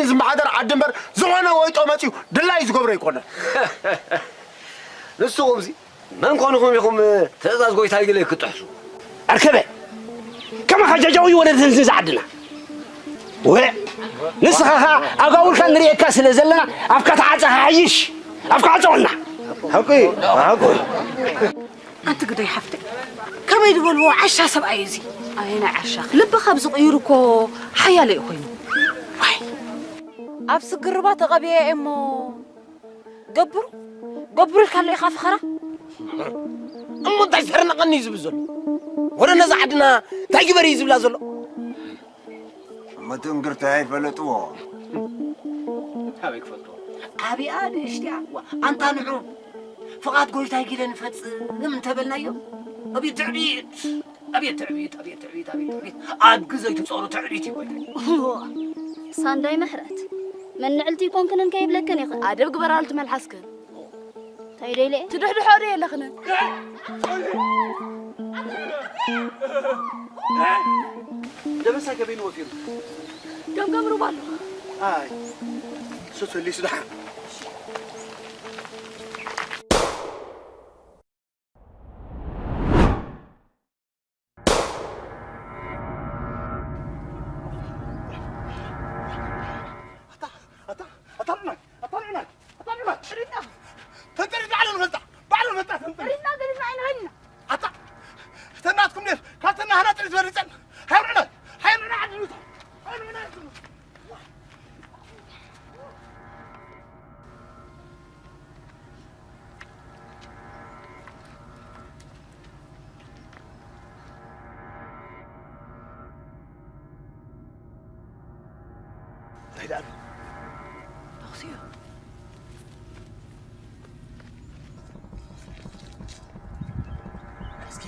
ዝመሓደር ዓዲ እምበር ዝኾነ ወይጦ መጺኡ ድላይ ዝገብሮ ኣይኮነን። ንስኹምሲ መን ኮንኹም ኢኹም ትእዛዝ ጎይታ ይግለይ ክትጥሕሱ? ኣርከበ፣ ከማኻ ጀጃዊ ወለድን ዝዓድና። ወ-፣ ንስኻ ኸኣ ኣጋውልካ ንርእየካ ስለ ዘለና ኣፍካ ተዓጸኻ ሓይሽ። ኣፍካ ዓጸወልና። ሓቁ እዩ፣ ሓቁ እዩ። ኣንቲ ግደይ ሓፍተይ፣ ከመይ ዝበልዎ ዓሻ ሰብኣይ እዚ? ኣየናይ ዓሻ? ልብኻ ኣብ ዝቕይሩ እኮ ሓያለ እዩ ኮይኑ። ዋይ፣ ኣብ ስግርባ ተቐብየ እየ እሞ ገብሩ፣ ገብሩ ኢልካ ኣሎ ኢኻ ፍኸራ? እሞ እንታይ ዘርነቐኒ እዩ ዝብል ዘሎ? ወረ ነዛ ዓድና እንታይ ግበር እዩ ዝብላ ዘሎ? እሞ ትንግርተይ ኣይፈለጥዎ። ኣበይ ክፈልጥዎ? ኣብኣ ንእሽትያ፣ ዋ፣ ኣንታ ንዑ። ፍቓድ ጎይታይ ጊለ ንፈጽም እንተበልናዮ፣ ኣቤት ትዕቢት፣ ኣቤት ትዕቢት፣ ኣቤት ትዕቢት፣ ኣቤት ትዕቢት። ኣብ ግዜ ትጸሩ ትዕቢት እዩ ጎይታይ። ሳንዳይ ምሕረት፣ መን ንዕልቲ ይኮንክንን ከይብለክን ይኽእል። ኣደብ ግበራሉ ትመልሓስክን። እንታይ ደይለ? ትድሕድሖ ዶ የለኽን? ደበሳ ገበይኑ ወፊሩ። ገምገም ሩባ ኣሎ። ኣይ፣ እሱ ተሊሱ ደሓን። ኣታ፣ ኣታ፣ ኣታ ርናይ፣ ኣታ ርናይ፣ ኣታ ርናይ። ሪና። ተንጠሪ ባዕሉ ንፈልጣ፣ ባዕሉ ንፈልጣ ተንጠሪ። ሪና ገሊና ኣይንበልና። ኣታ፣ ተናትኩም ኔር፣ ካብ ተናህና ጥሪ ዝበልጸን። ሃይ ርናይ፣ ሃይ ርናይ ዓዲ ንውታ፣ ሃይ ርናይ ዓዲ ንውታ። እንታይ ደኣ ኣሎ? ተኹሲ እዩ። እስኪ።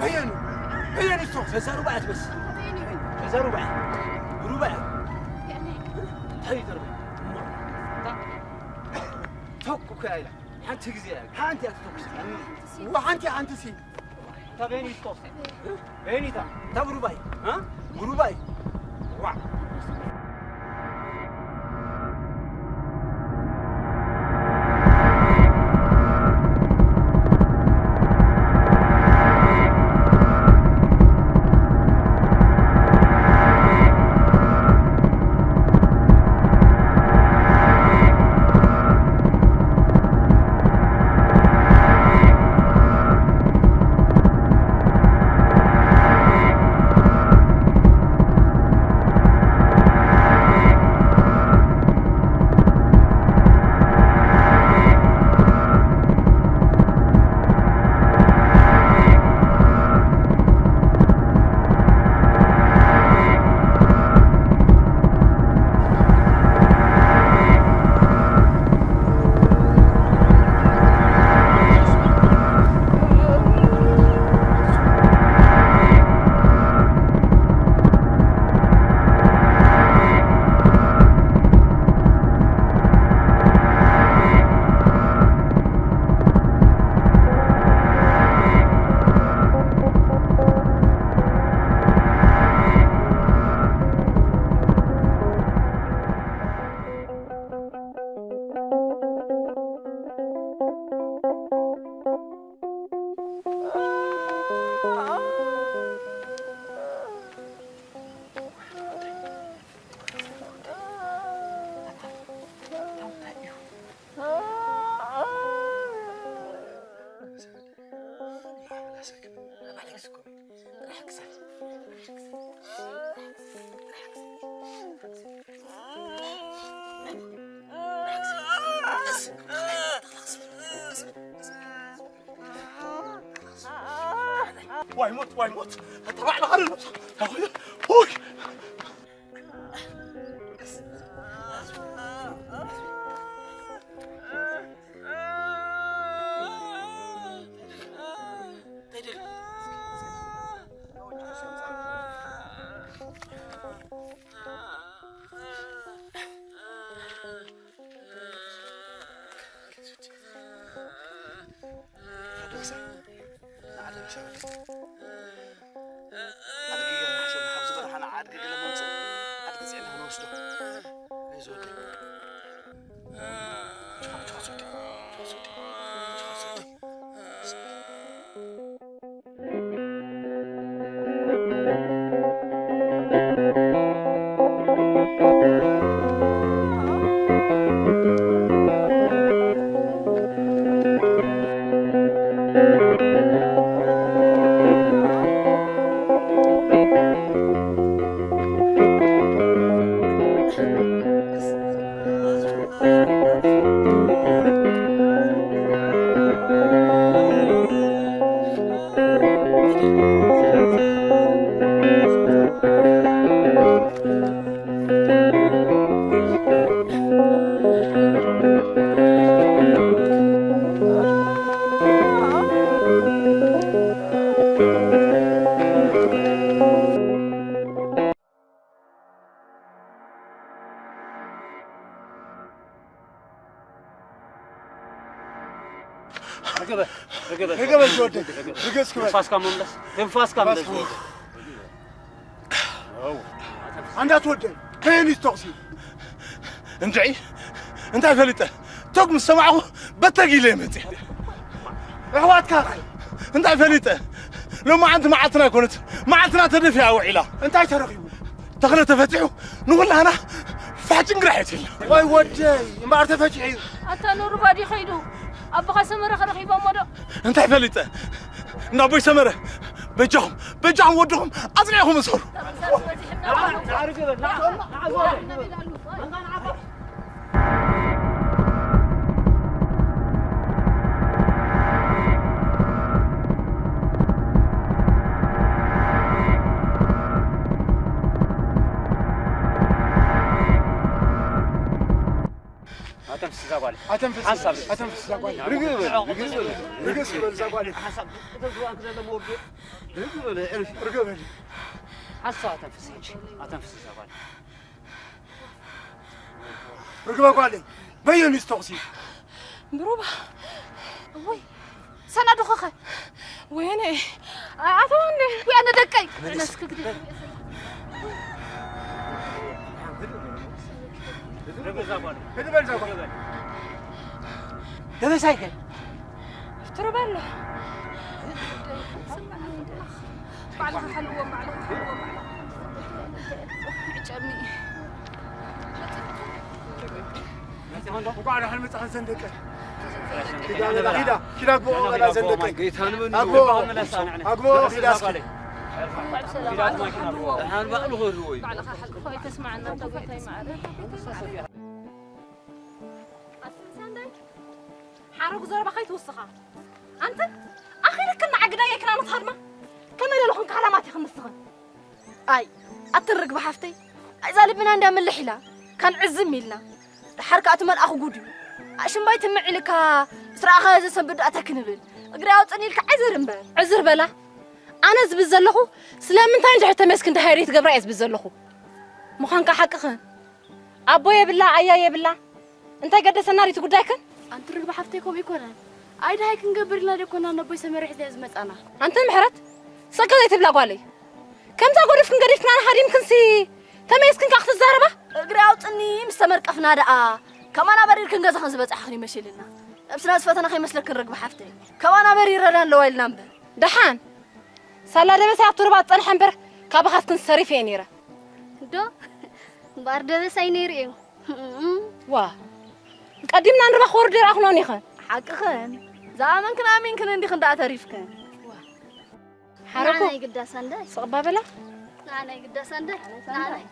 በየኑ፣ በየኑ እስቶ፣ ተዛሩባ እያ ትመስል። ተዛሩባ እያ። ጉሩባ እያ። እንታይ ይዘርባ? ተኩ እኮ እያ ኢላ። ሓንቲ ግዜ እያ። ሓንቲ እያ ትተኩስ። ዋ፣ ሓንቲ፣ ሓንቲ ሲ። እታ በየኑ እስቶ። በየኑ እታ። እታ ጉሩባ እያ። እ? ጉሩባ እያ። ዋ። ዋይ ሞት፣ ዋይ ሞት። ኣታ ባዕልኻ ዶ ነብሳ? ኣታ ኾይኑ። ኡይ፣ ርገበ ርገበ ርገበ ዝወደይ ርገስ ክበል ትንፋስካ መምለስ ትንፋስካ መምለስ ኣንዳት ወደይ ከየን እዩ ተኹሲ እንድዒ እንታይ ፈሊጠ ቶግ ምስ ሰማዕኹ በተግ ኢለ መፅእ ኣሕዋትካ እንታይ ፈሊጠ ሎማዓንቲ መዓልትና ኣይኮነትን መዓልትና ተደፊኣ ውዒላ እንታይ ተረኺቡ ተኽለ ተፈቲሑ ንኹላህና ፋሕ ጭንግራሕ የትልና ወይ ወደይ እምበኣር ተፈቲሑ እዩ ኣታ ኑሩባ ድዩ ኸይዱ ኣቦኻ ሰመረ ክረኺቦሞ ዶ እንታይ ፈሊጠ እንዳ ኣቦይ ሰመረ በጃኹም በጃኹም ወድኹም ኣጽኒዕኹም እሰሩ ኣተንፍስ እዛ ጓል ኣተንፍስ ሓሳብ ኣተንፍስ እዛ ጓል ርግብ በል ርግብ በል ርግብ በል እዛ ጓል ሓሳብ ተዝዋክ ዘሎ መወዱ ርግብ በል ዕርፍ ርግብ በል ሓሳብ ኣተንፍስ ሕጂ ኣተንፍስ እዛ ጓል ርግበ ጓለይ በየኑ ዝተኹሲ ብሩባ እወይ ሰናዱኸኸ ወይነ ኣተወኒ ወያነ ደቀይ ነስክግደ ደበሳይከ ትርበሎ ባዕልኻ ሓልዎም ባዕልኻ ሓልዎም ዕጨኒ እንኳዕ ደሓን መጻኸን ሰንደቀ ኪዳ በላ ኪዳ ኪዳ ግቦ በላ ሰንደቀ ኣግቦ ኣግቦ ኪዳ እስኪ ደሓን ባዕሉ ክህልዎ እዩ ባዕልኻ ሓልፎ ኣይተስማዓና እንተ ጎይታይ ማዕረ ሓረጉ ዘረባ ከይትውስኻ ኣንቲ ኣኺልክና ዓግዳየ ክና ንትሃድማ ከመይ ለለኹም ካህላማት ኢኽን ንስኽን ኣይ ኣትን ርግቢ ሓፍተይ ኣይዛ ልብና እንድያ ምልሕ ኢላ ካን ዕዝም ኢልና ደሓር ከኣ እቲ መልኣኹ ጉድ እዩ ኣሽምባይ ትምዕ ኢልካ ምስ ረኣኻዮ ዘሰንብድ ኣታ ክንብል እግሪ ኣውፅን ኢልካ ዕዝር እምበር ዕዝር በላ ኣነ ዝብል ዘለኹ ስለምንታይ እንድሕር ተመስክ እንድሃይሪ ትገብራ እየ ዝብል ዘለኹ ምዃንካ ሓቅኽን ኣቦ የብላ ኣያ የብላ እንታይ ገደሰና ሪቲ ጉዳይክን ኣንቲ ርግቢ ሓፍተይ ከምኡ ይኮነን ኣይ ድሃይ ክንገብር ኢልና ደኮና ነቦይ ሰመረ ሒዝና ዝመጻና ኣንቲ ምሕረት ሰከ ዘይትብላ ጓለይ ከምታ ጎዲፍክን ገዲፍክና ሃዲምክንሲ ተመይስክን ካብ ክትዛረባ እግሪ ኣውፅኒ ምስ ተመርቀፍና ደኣ ከማና በሪርክን ገዛኽን ዝበፃሕኽን ይመሲልና ነብስና ዝፈተና ከይመስለክን ርግቢ ሓፍተይ ከማና በሪረን ኣለዋ ኢልና እምበር ደሓን ሳላ ደበሳይ ኣብቲ ሩባ ዝጸንሐ እምበር ካባኻትክን ሰሪፈ እየ ነይረ። ዶ እምበኣር ደበሳይ ነይሩ እዩ። ዋ ቀዲምና ንሩባ ክወርድ ይረኣኹ ኖን ኢኽን። ሓቅኽን ዝኣመንክን ኣሚንክን እንዲኽን ደኣ ተሪፍክን። ሓረኮ ንዓናይ ግዳሳ እንዳይ። ስቕባ በላ። ንዓናይ ግዳሳ እንዳይ። ንዓናይ።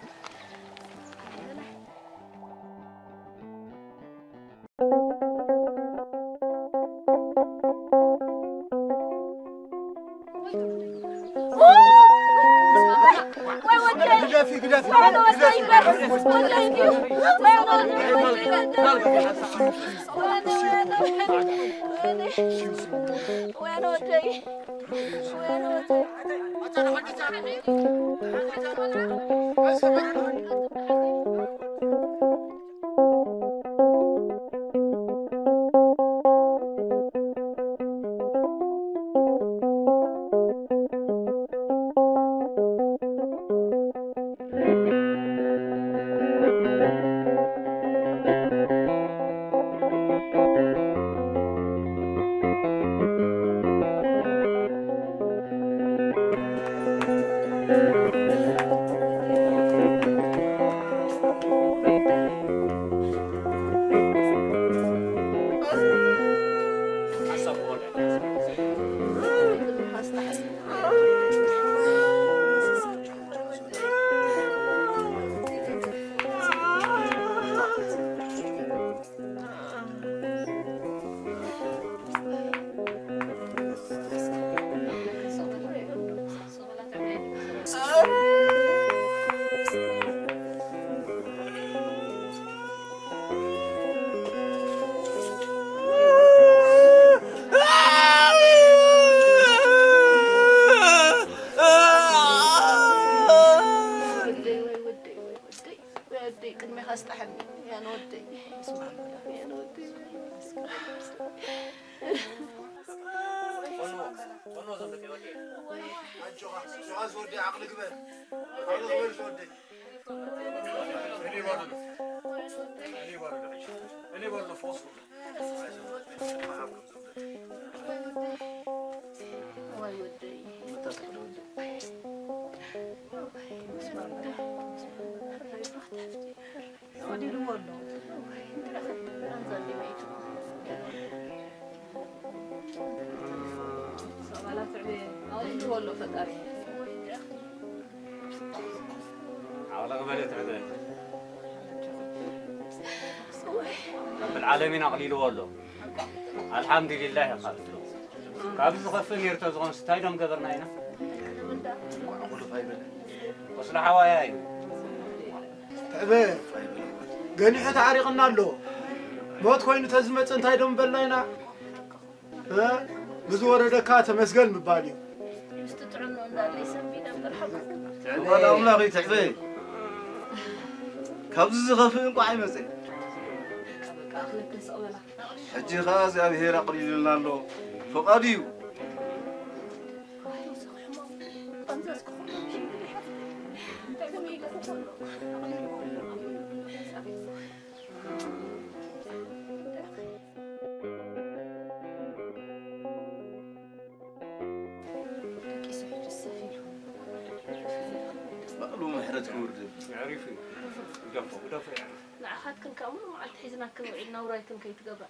ኣጆኻ፣ ኣጆኻ ዝወዲ ዓቕሊ ግበር። ዓቕሊ ግበር ዝወዲ። ዓቕሊ ግበር ትዕበ። ረብል ዓለሚን ኣቕሊልዎ ኣሎ። ኣልሓምዱሊላህ ኢኻ። ካብዚ ዝኸፍእ ነይሩ ተዝኾንስ እንታይ ዶም ገበርና ኢና? ቁስሊ ሓዋያ እዩ። ትዕበ፣ ገኒሑ ተዓሪቕና ኣሎ። ሞት ኮይኑ ተዝመጽእ እንታይ ዶም በልና ኢና? እ? ብዝወረደካ ተመስገን ምባል እዩ። ምስቲ ጥዕንኡ እንዳለይ ሰንቢደ እምበር ሓጎስ ፍቓድ ኣምላኽ እዩ ትሕበይ። ካብዚ ዝኸፍእ እንቋዕ ኣይመጸን። በቃ ክልተ ስቕ በላ። ሕጂ ኸኣ እግዚኣብሄር ኣቕሊሉልና ኣሎ። ፍቓዱ እዩ። ደቂሱ ሕጂ ሰፍ ኢሉ። ባዕሉ ምሕረት ክውርድ። ኣዕሪፉ እዩ። ግደፎ፣ ግደፎ የዕርፍ። ንዓኻትክን ከኣ ሙሉእ መዓልቲ ሒዝናክን ውዒልና ውራይክን ከይትገብራ።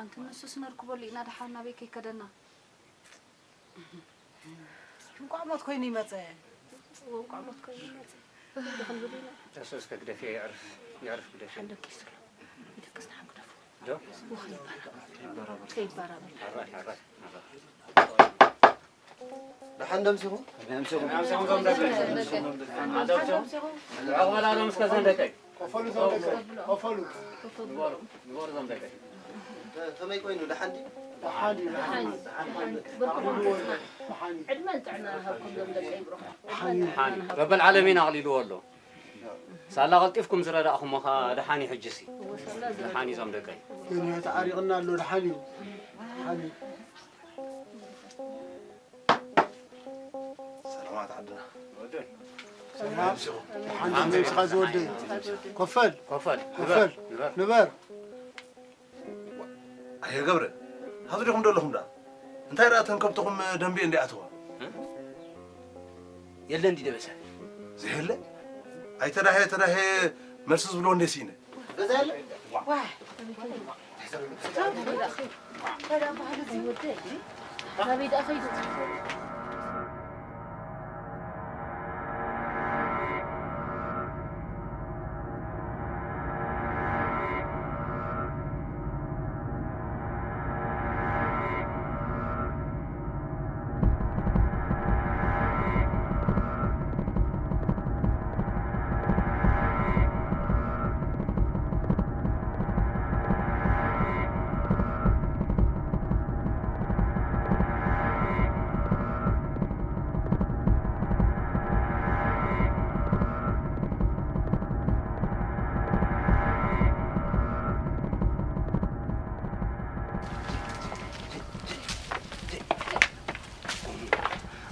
ኣንቲ ንሱስ ነርክበሉ ኢና፣ ደሓር ናበይ ከይከደና። እንቋዕ ሞት ኮይኑ ይመጸ። እንቋዕ ሞት ኮይኑ ይመጸ። ደኸም ብሉ ኢና። እሱ እስከ ግደፍዮ፣ የዕርፍ፣ የዕርፍ ግደፍዮ። ደቂሱ፣ ደቂሱ ንሓን ግደፉ። ዶ? ወኸ ይባራበር። ከይባራበር። ኣራይ፣ ኣራይ፣ ኣራይ። ደሓን ደምሲኹም? ደምሲኹም። ደምሲኹም፣ ደምሲኹም። ደምሲኹም። ደምሲኹም። ደምሲኹም። ደምሲኹም። ደምሲኹም። ንበሩ፣ ንበሩ ዞም ደቀይ። ከመይ ኮይኑ፣ ደሓን ድዩ? ደሓን እዩ። ደሓን እዩ። ደሓን እዩ። ደሓን እዩ። ዕድመን ጥዕናን ይሃብኩም ዞም ደቀይ ብሩኻት። ደሓን እዩ። ደሓን እዩ። ረበል ዓለሚን ኣቕሊልዎ ኣሎ። ሳላ ቀልጢፍኩም ዝረዳእኹሞ ኸኣ ደሓን እዩ ሕጅሲ። ደሓን እዩ ዞም ደቀይ። ግን ተዓሪቕና ኣሎ፣ ደሓን እዩ። ደሓን እዩ። ሰላማት ዓድና። ሰላም። ሓንቲ ነብስኻ ዝወደይ። ኮፈል። ኮፈል። ኮፈል። ንበር። ንበር። ኣየ ገብረ፣ ኣብዚ ዲኹም ዘለኹም ደኣ? እንታይ ደኣ እተን ከብትኹም ደንቢኤ እንዲኣተዋ? የለን ድዩ ደበሰ? ዘየለ? ኣይተዳሄ፣ ተዳሄ መልሲ ዝብሎ እንደ ሲነ። ገዛ የለ? ዋ።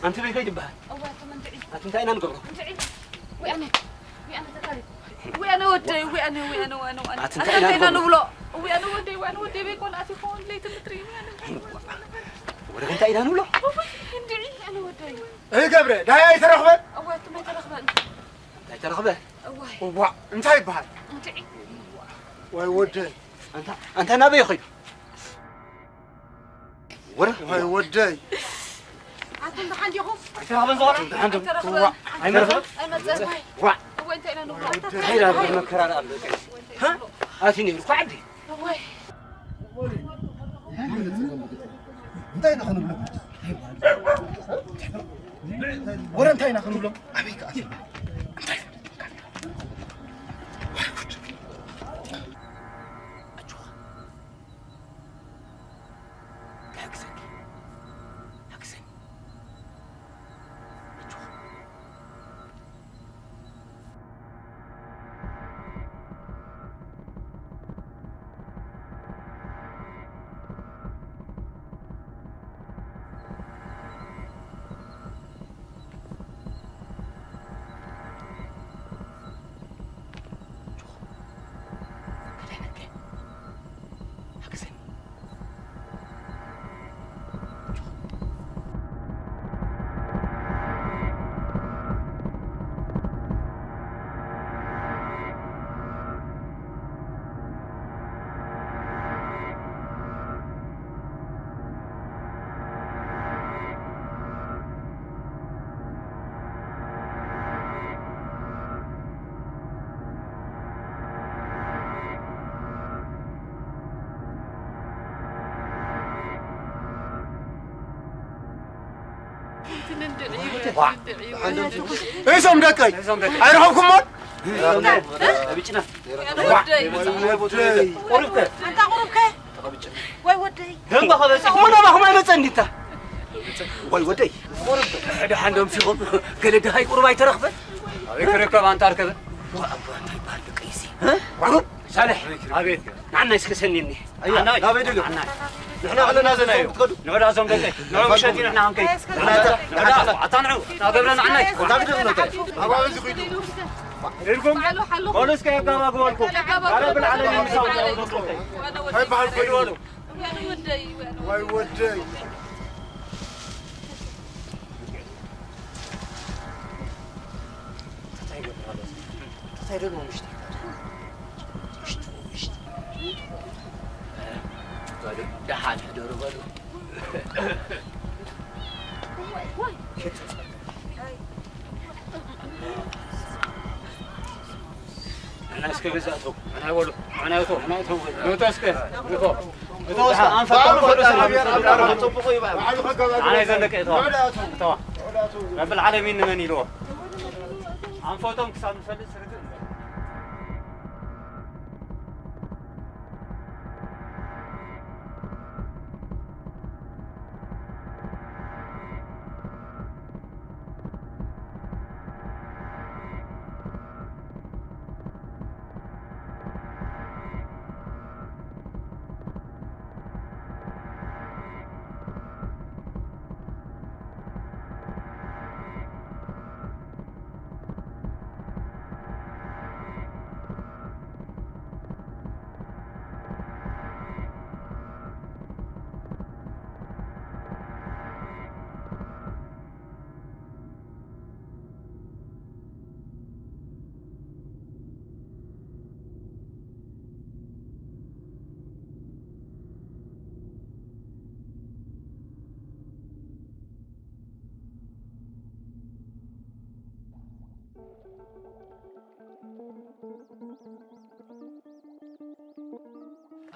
ኣንቲ በይ ከይድ ይበሃል። እወ፣ ኣቶም እንድዒ። ኣቲ እንታይ ኢና ንገብሮ? እንድዒ። ወያነ፣ ወያነ ተጋሪ። ወያነ ወደይ፣ ወያነ፣ ወያነ፣ ወያነ፣ ወያነ። ኣቲ እንታይ ኣቲ ኢና እንታይ ኢና ንገብሮ? ንብሎ? ወያነ ወደይ፣ ወያነ ወደይ በይኮን ኣቲ ኾን ለይቲ ምድሪ፣ ወያነ። ወደ እንታይ ኢና ንብሎ? እወ፣ እንድዒ፣ ኣነ ወደይ። እህ ገብረ፣ ዳያ ኣይተረኽበን? እወ፣ ኣቶም ኣይተረኽበን። እንታይ ተረኽበ? እወ። እዋ፣ እንታይ ይበሃል? እንድዒ። ወይ ወደይ። ኣንታ፣ ኣንታ ናበይ ይኸይዱ? ወረ? ወይ ወደይ። ኣንቱም ደሓን ዲኹም? ኣይተረኽበን ዝኾነ? ደሓን ዲኹም? ኣይተረኽበን። ዋ፣ ኣይመጽእን። ኣይመጽእን። ዋ። እወ፣ እንታይ ኢና ንብሎ? እንታይ ኢና ንብሎ? መከራ ኣሎ። ሃ? ኣቲ ነይሩ እኮ ዓዲ። እወይ። እንታይ ኢና ክንብሎ? ወረ እንታይ ኢና ክንብሎ? ኣበይ ከኣ? እንታይ? ወይ ጉድ። ኣጆኻ። ሓግዘኒ። ሓግዘኒ። ኣጆኻ። እዞም ደቀይ ኣይረኸብኩሞን። ኣንታ ቁሩብከ ወይ ወደይ። ደንበ ኸበጽ እሞ ናባኹም ኣይመጸን እንዲታ። ወይ ወደይ። ደሓን ዶም ሲኹም ገለ ደሃይ ቁሩብ ኣይተረኽበን። ኣበይ ክርከብ ኣንታ ኣርከበ። ዋ ኣባ እንታይ በሃል ደቀይሲ። ቁሩብ ሳልሕ ኣቤት። ንዓና እስከ ሰኒኒ። ኣያ፣ ናበይ ደልዮም? ንሕና ከለና ዘና እዩ። ንዑ ዳ እዞም ደቀይ፣ ንዑ ምሸት እዩ ንሕና ክንከይድ። ንዑ ዳ፣ ንዑ ዳ፣ ኣታ ንዑ፣ እታ ገብረ ንዓና እዩ። እንታይ ግደፍ ነው እንታይ? ኣባበዚ ኹይዱ። ኢልኩም፣ በሉ እስከ የጋባግበልኩም። ኣረ ብልዓለ ንምሳው እንታይ በሃል ኮይኑ? ወይ ወደይ። እንታይ ይገብር ኣሎ? እንታይ ደግሞ ምሽጢ ይባል? ምሽጢ፣ ምሽጢ። በሉ፣ ደሓን ሕደሩ በሉ። ንሕና እስከ ገዛ እተው፣ ንሕና በሉ፣ ንሕና እተው፣ ንሕና እተው፣ ንእቶ እስከ፣ ንእቶ፣ ንእቶ እስከ፣ ኣንፈት፣ ኣንፈት፣ ኣንፈት፣ ኣንፈት፣ ኣንፈት፣ ኣንፈት፣ ኣንፈት፣ ኣንፈት፣ ኣንፈት፣ ኣንፈት፣ ኣንፈት፣ ኣንፈት፣ ኣንፈት፣ ኣንፈት፣ ኣንፈት፣ ኣንፈቶም ክሳብ ንፈልጥ ርግእ ንበል።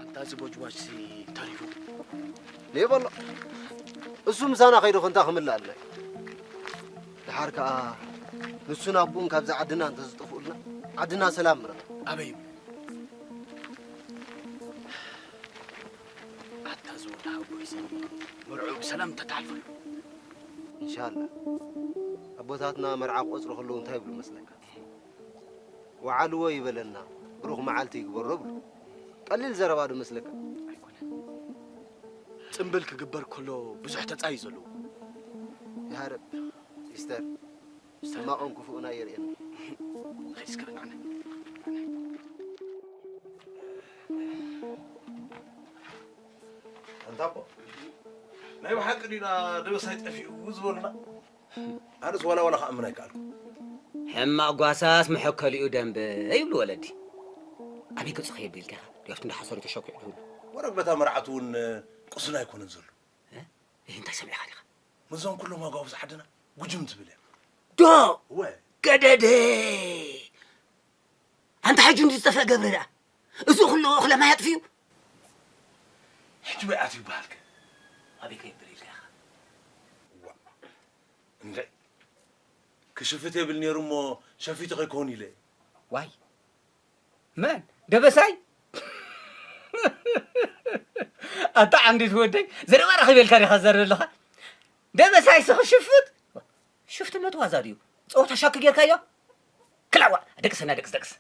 ኣንታ እዚ ቦጅባጅሲ ተሪፉ። ለይበሎ። እሱ ምሳና ከይዱ ክንታ ክምልእ ኣለ። ድሓር ከኣ ንሱን ኣቦኡን ካብዛ ዓድና እንተዝጠፍኡልና፣ ዓድና ሰላም ምረኸ። ኣበይ? ኣታ ዝወዳ ሓጎይ፣ መርዑ ብሰላም ተታሕልፈሉ። ኢንሻላህ። ኣቦታትና መርዓ ክቆጽሩ ከለዉ እንታይ ይብሉ መስለካ? ወዓልዎ ይበለና፣ ብሩኽ መዓልቲ ይግበሮ ብሉ። ቀሊል ዘረባ ዶ መስለካ? ኣይኮነን። ጽምብል ክግበር ከሎ ብዙሕ ተጻይ እዩ ዘለዎ። ይሃረብ፣ ይስተር። ሕማቕን ክፉእን ኣየርእየና። ኸይድ እስከ ንዓና። ኣንታ ኣቦ፣ ናይ ብሓቂ ድዩና ደበሳይ ጠፊኡ ዝበሉና? ኣነስ ዋላ ዋላ ክኣምን ኣይከኣልኩ። ሕማቕ ጓሳስ መሐከሊኡ ደንበ ይብሉ ወለዲ። ኣበይ ገጹ ክሄድ ቢልካ ኢኻ? ድያቱ እንዳ ሓሰሩ ተሸኪዑ ዝብሉ። ወረግ በታ መርዓቱ እውን ቁስን ኣይኮነን ዘሎ። እ? እህ፣ እንታይ ሰሚዕኻ ዲኻ? ምስዞም ኩሎም ኣጓብዝ ዓድና ጉጅም ትብል እያ። ዶ! እወ። ገደደ! ኣንታ ሕጂ እንዲ ዝጠፍአ ገብረ ደኣ። እዚ ኩሉ እኽለ ማይ ኣጥፊኡ? ሕጂ በይ ኣትዩ ይበሃልከ? ኣበይ ከይብል ኢልካ ኢኻ? ዋ። እንድዒ። ክሽፍት የብል ነይሩ እሞ ሸፊቱ ከይከውን ኢለ። ዋይ። መን? ደበሳይ? ኣታ ዓንዲት ወደይ፣ ዘረባ ረኺበልካ ዲኻ ትዛረብ ዘለኻ? ደበሳይ ስኽሽፍት? ሽፍትነት ዋዛ ድዩ? ጸወታ ሻኪ ጌርካዮ? ክላዋ፣ ደቅሰና፣ ደቅስ፣ ደቅስ።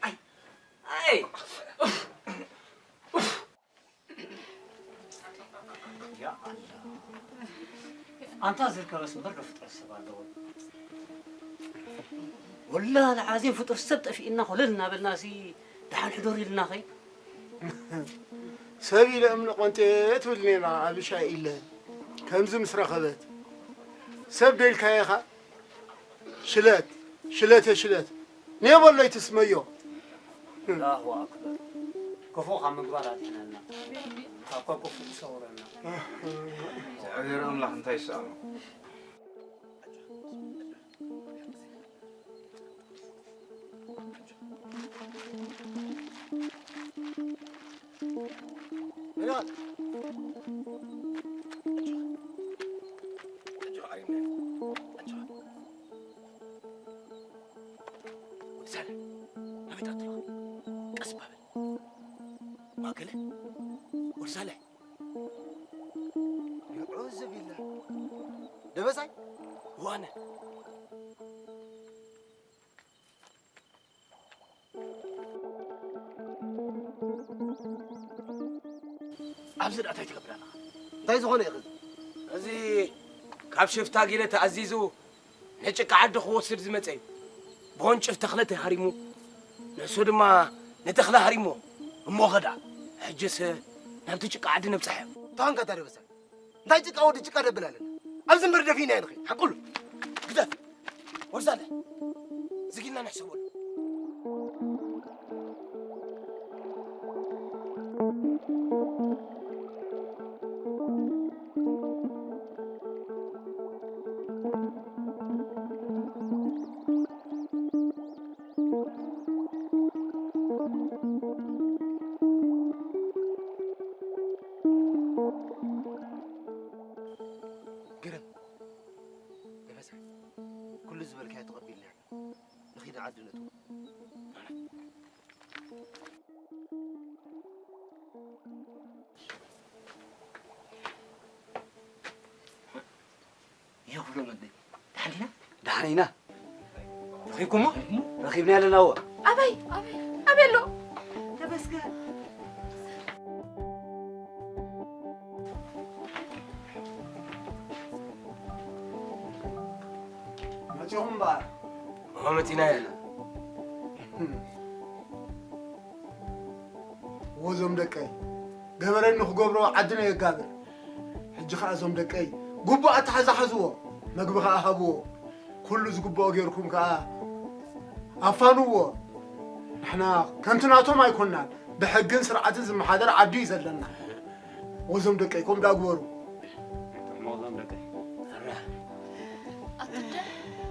ኣይ፣ ኣይ። ኡፍ፣ ኡፍ። ያ ኣላ። ኣንታ ዝርከበስ እምበር ዶ ፍጥረት ሰብ ኣለዎ? ወላ ለዓዚም ፍጡር ሰብ ጠፊእና ኮለል እናበልና ሲ ደሓን ሕደሩ ኢልና ኸይ? ሰብ ኢለ እምኒ ቆንጤ ትብል ኔራ ኣብ ሻይ ኢለ ከምዚ ምስ ረኸበት። ሰብ ደልካዮ ኢኻ? ሽለት፣ ሽለተ ሽለት። ኔበሎ ኣይትስመዮ። ኣላሁ ኣክበር። ክፉእ ካብ ምግባር ኣድሕነና። ካብ ክፉእ ይሰውረና። እግዚኣብሔር ኣምላኽ እንታይ ይሰኣኖ? ማእከለ፣ ወርሳለ። ይዑ ዝቢላ። ደበሳይ? ዋነ። ኣብዚ ደኣ እንታይ ትገብር ኣለኻ? እንታይ ዝኾነ ኢኺ? እዚ ካብ ሽፍታ ጊለ ተኣዚዙ ንጭቃ ዓዲ ክወስድ ዝመጸ እዩ። ብወንጭፍ ተኽለ ተሃሪሙ፣ ንሱ ድማ ንተኽለ ሃሪሞ። እሞ ኸዳ፣ ሕጅስ ናብቲ ጭቃ ዓዲ ነብጽሐ። ታንካ ታደበሳ። እንታይ ጭቃ ወዲ ጭቃ ደብል ኣለና? ኣብዚ እምበር ደፊና ንኺ። ሓቁሉ። ግደፍ። ወርዛለ። ዝጊልና ንሕሰበሉ። ግርም። ደበሳ፣ ኩሉ ዝበልካዮ ተቐቢልና ኢና። ንኺድ ዓዲ ነእትዎ። ይኹሎ መበይ። ደሓን ዲና? ደሓን ኢና። ረኺብኩሞ? ረኺብና ኣለና፣ እወ። ኣበይ? ኣበይ? ኣበይ ኣሎ? ተመስገን። መጺኹም እምበኣር። እወ፣ መጺና ኣለና። ወዞም ደቀይ፣ ገበረ ንኽገብሮ ዓድና የጋብር። ሕጂ ኸኣ እዞም ደቀይ፣ ግቡእ ኣተሓዛ ሓዝዎ፣ መግቢ ኸኣ ሃብዎ። ኩሉ ዝግብኦ ጌርኩም ከኣ ኣፋንዎ። ንሕና ከምቲ ናቶም ኣይኮንናን፣ ብሕግን ስርዓትን ዝመሓደር ዓዲ እዩ ዘለና። ወዞም ደቀይ፣ ከምኡ ዳግበሩ። ወዞም ደቀይ። ኣትደ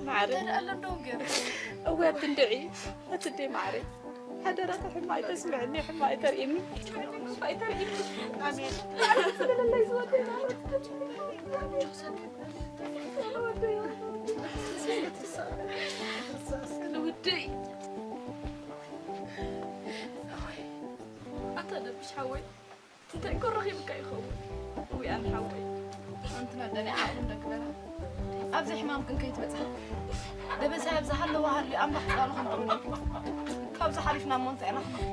ማዕረ። ኣትደ ኣሎ እንደው ገይሩ። እወ፣ ኣትንድዒ፣ ኣትደ ማዕረ። ሓደራኻ ሕማቕ ኣይተስምዐኒ፣ ሕማቕ ኣይተርእየኒ። ሕማቕ ኣይተርእየኒ። ኣሜን። ውደይ። ኣታ ደብሽ ሓወይ፣ እንታይ እኮ ረኺብካ ይኸውን? ውይ ኣነ ሓወይ። ኣንቲ መደኒ ዓቕሊ እንደግበራ። ኣብዚ ሕማም ግን ከይትበጽሓ። ደበሳይ ኣብ ዝሃለዋ ሃልዩ ኣምላኽ ቃሉ ከም ትምልክ። ካብዚ ሓሊፍና እሞ እንታይ ኢና ክንብል?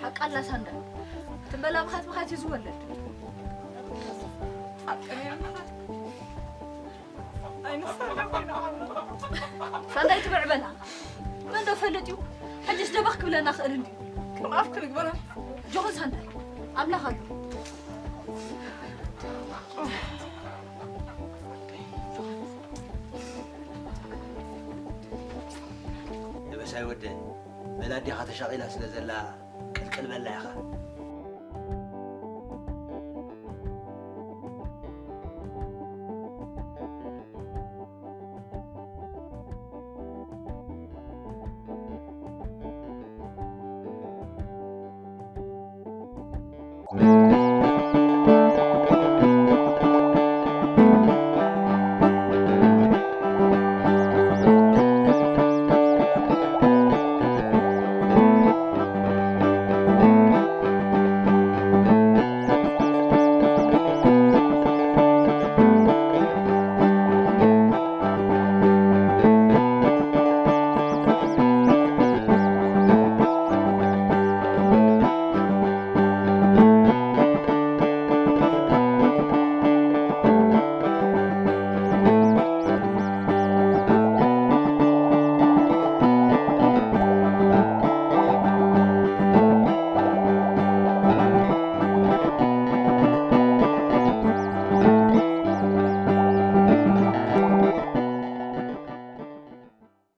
ሓቃ ኣላ ሳንዳ። ትንበላ ብኻት ብኻት እዩ ዝወለድ። ሓቂ ነይሩ። ኣይንሳለፍ ኢና። ሳንዳይ ትብዕ በላ። መን ዶ ፈልጥ እዩ? ሕጅስ ደበኽ ክብለና ክእል እንድዩ። ከም ኣፍ ክንግበራ። ጆኽን ሳንዳይ። ኣምላኽ ኣሎ። ደበሳይ ወደ፣ በላ ኣዴኻ ተሻቒላ ስለ ዘላ ቅልቅል በላ ኢኻ።